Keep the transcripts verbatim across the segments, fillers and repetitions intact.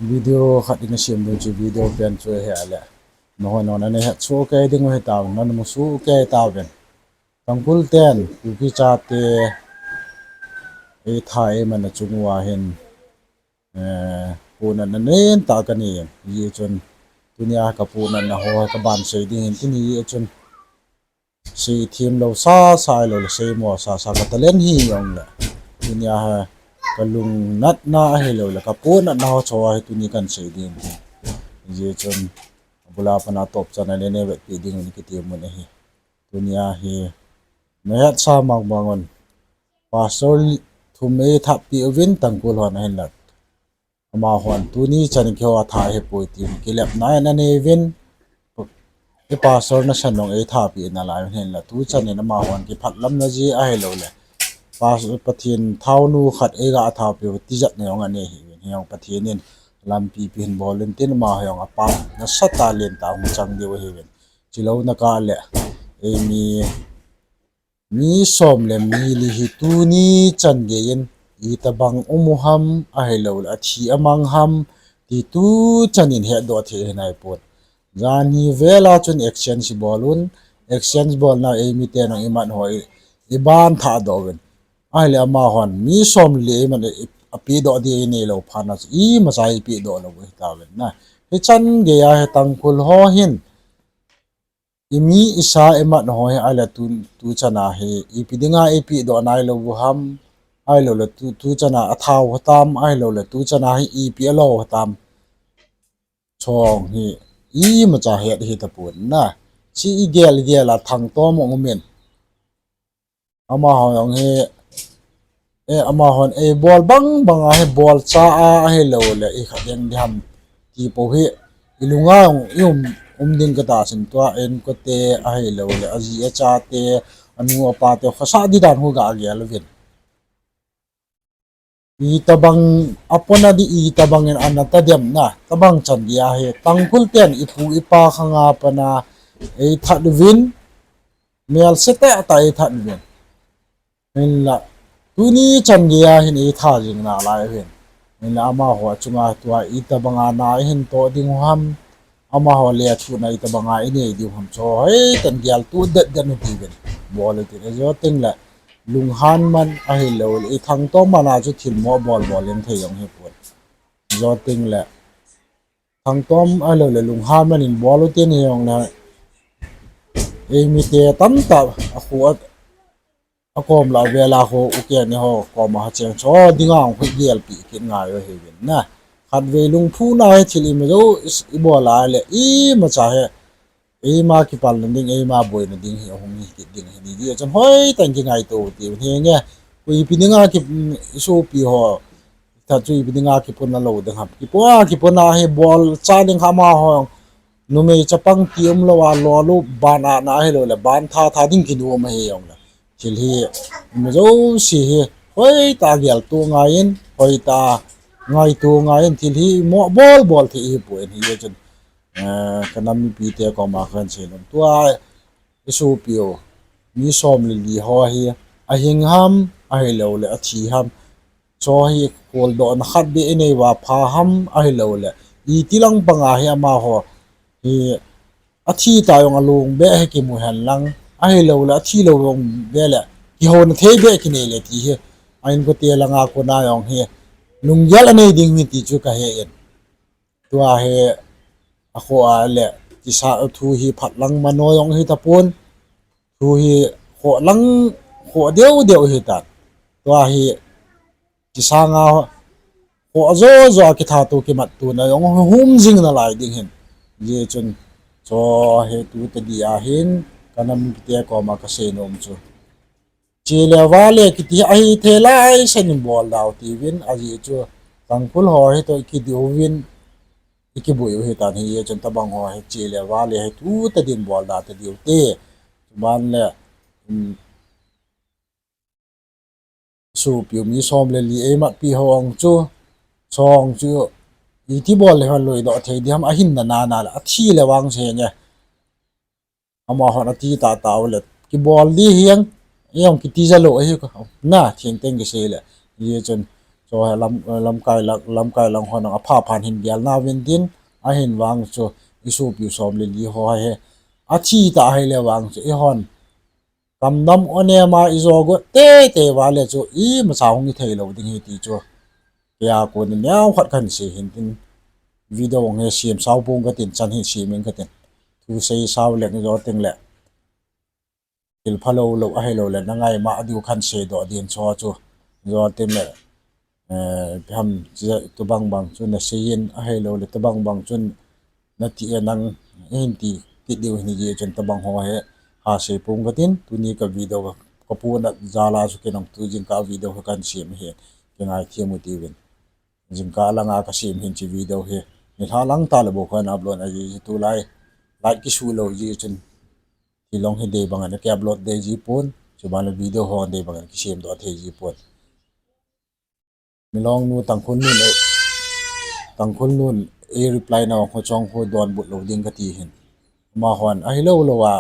Video khat in asem ding chu video pen chu ahi a le. Nahon nahon ana het soh kei ding u hitauvin, nana mu soh kei tauvin. Tangkhul ten, Kuki chate, eitha eiman a chung uva hin, eh, pohnatna nentah kanei in. Hijeh chun, tunia kapohnatna ho kaban sei ding hin tin hijeh chun, seithem lou sasa ahiloule seimo sasa ka talent hijongle, tunia hi kalungnatna ahiloule kapohnatna ho chu hi tuni kan sei ding hin tin. Hijeh chun, abula pat a atop chan a le nei vetpeh ding un kiti mun ahi. Tunia hi, nahet sa mang mang un. Pastor thum eithatpeh uvin Tangkhul hon ahinla, amahon tuni chan keiho atha hipoi tin kilepna in aneiyuvin. I pastor nasan jong eithatpeh nalai uvin hinla, tuchan in amahon kiphatlamna jeh ahiloule, Pathen thaonu khat eiga thatpeh u tijatna jong anei ahiuvin. Hijong Pathen in lampi pe hin bol in tin, ama jong apam nasatah lentah hung chang diu ahiuvin. Chulou na kah le, eimi mi som le mi li hi tuni chan geiyin itobang um u ham, ahiloule athi amang ham, ti tuchan in hetdoh thei ahi naipon. Janhi vel a chun exchange ibol un, exchange bolna eimiten jong imat ho i, iban thahdoh uvin. Ahile amahon mi som le li eiman a, i, apehdoh ding inei lou phat a chu imacha ipehdoh lou u hitauvin na. Hichan geiya hi Tangkhul ho hin, imi isa imat ho hi ahile tu, tuchan a hi ipi dinga ipehdoh nailou u ham, ahiloule tu, tuchan a athau hitam, ahiloule tuchan a hi ipi alou hitam, chong hi imacha het hitapon na. Chu igel gel a Thangtom jong umin, amaho jong hi, eh, amahon eibol bang banga hi bolcha a ahiloule ikha ding diham ti pou hi ilunga jong i um, um ding katahsan, tua inkote ahiloule aji achate, anu apate khosah ding dan khu ga gel uvin. Itobang apona di, itobang in ana tadem na, tobang chan geiya hi Tangkhul ten ipu ipa khanga pat a eithat uvin, melse tah tah eithat uvin. Hinla, tuni chan geiya hin eitha jing nalai uvin. Hinla amaho chunga tua itobanga na ihin toh ding u ham, amaho lethuhna itobanga inei diu ham chu hoitah in geltoh det den u hitiuvin. Bol u tin, ajo tengle, lunghan man ahiloule i Thangtom man a chu thilmoh bol bol in thei jong hipon. Ajo tengle, Thangtom ahiloule lunghan man in bol u tin hijongle, eimite tamtah akho a, akom lah vel a kho ukeni ho koma hacheng chu dinga hung gelpeh kit ngai u ahiuvin na. Khatvei lungphuna hi thil ima jou ibol a le imacha hi eima kipalna ding, eima boina ding hi ahung hi kit ding ahi. Hijeh chun hoitah in kingaito u hitiuvin hinge. Koi ipi dinga ki, isopi ho, tah chu ipi dinga kipona lou ding ham. Kipo a, kipona hi bolcha ding kha amaho jong, numei chapang ti umlou a lolou, ban a na ahiloule ban tha tha ding kinom ahijongle, thil hi ima jouse hi hoitah a geltoh ngai in, hoitah a ngaito ngai in, thil hi imoh bol bol thei hipoi. Hijeh chun, eh, kanam mipite koma kahin seinom, tua isopiu mi som le li ho hi ahing ham, ahiloule athi ham, chu hi kholdohna khat beh inei uva pha ham, ahiloule iti lang panga hi amaho hi athi ta jong alung beh hi kimu henlang, ahiloule athilou jong beh le kihouna thei beh kinei le ti hi a inkote langa kona jong hi lunggel anei ding hi ti chu kahe in. Tua hi akhoh a le kisa thu hi phatlang mano jong hitapon. Thu hi khoh lang, khoh deu deu hitan. Tua hi kisanga khoh jo jo a kithat u kimat tuna jong hum jing nalai ding hin. Hijeh chun chu hi tu tadi a hin kanam mipite koma kaseinom chu, che le vale kiti ahithei lai san in bol dau tiuvin, ajeh chu Tangkhul ho hitoh kidiuvin ikiboi u hitan, hijeh chun tobang ho hi che le vale hi tu tadin bol da tadiu te. Chuban le, um, sopiu mi som le li eimatpi ho ong chu, chong chu iti bol le hon loidoh thei diham, ahinna nana le athi le vang senge. Amahon ati tahtah u le kibol di hiang, ijong kiti jalou ahi ko, na, thengteng kisei le. Hijeh chun Chu lam, lamkai lang, lamkai lang hon apha phan hin gel nauvin tin, ahin vang chu isopiu som le li ho hi athi ta ahile vang chu eihon kamdam o nema ijo got teitei uva le chu imacha hung ithei lou ding ahi ti chu. Kei a kon in neokhat kahin sei hin tin, video hi sem sao pong katin, chan hi sem ing katin. Thusei sao leng ijo tengle thil phalou lou ahiloule na ngaima diu kahin seidoh din chu chu. Ijo tengle, eh, ipi ham, tubang bang chu nasei in ahiloule tubang bang chun nati e nang, ihin ti kit diu hin hijeh chun tubang ho hi hasei pong katin, tuni ka video kaponat jal a chu ken jong tu jingkah video hi kahin sem ahi, kingaithem u tiuvin. Jingkah langa kasem hin hiche video hi nilhah lang tah le bou kahin upload ahi, tulai light kisu lou jeh chun thil jong hi dei bangin aki upload dei ji pon, chuban le video ho dei bangin kisemdoh thei ji pon. Milong nu Tangkhul nun, Tangkhul nun ei reply nau ho chong ho donbut lou ding kati hin. Amahon ahilou lou a,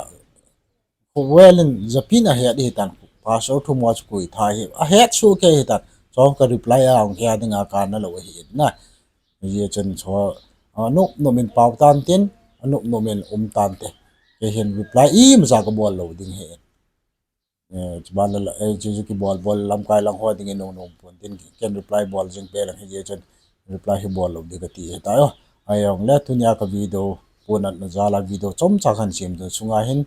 khuvel in japin ahet ahitan, pastor thum ho chu koi tha hi ahet soh kei ahitan, chong ka reply a hung he dinga kana lou ahi na. Hijeh chun chu, anop nop in pao tan tin, anop nop in um tante. Kei hin reply imacha kabol lou ding ahi. Eh, chuban le, eh, chu chu kibol bol lamkai lang ho dingin nung nung pon tin, ken reply bol jing peh lang hijeh chun reply hi bol lou ding kati ahitai o. Ahijongle tunia ka video ponatna jal a video chomcha kahin sem ding sunga hin,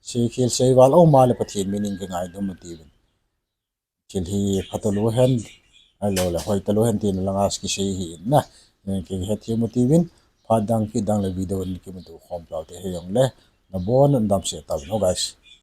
seikhel seival um a le Pathen min in kingaidam u tiuvin. Thil hi pha talou hen, ahiloule hoi talou hen tina langa kisei ahi na. Kihethem u tiuvin, phat dang kit dang le video in kimuto khom taute, hijongle nabon un damsel tauvin o guys.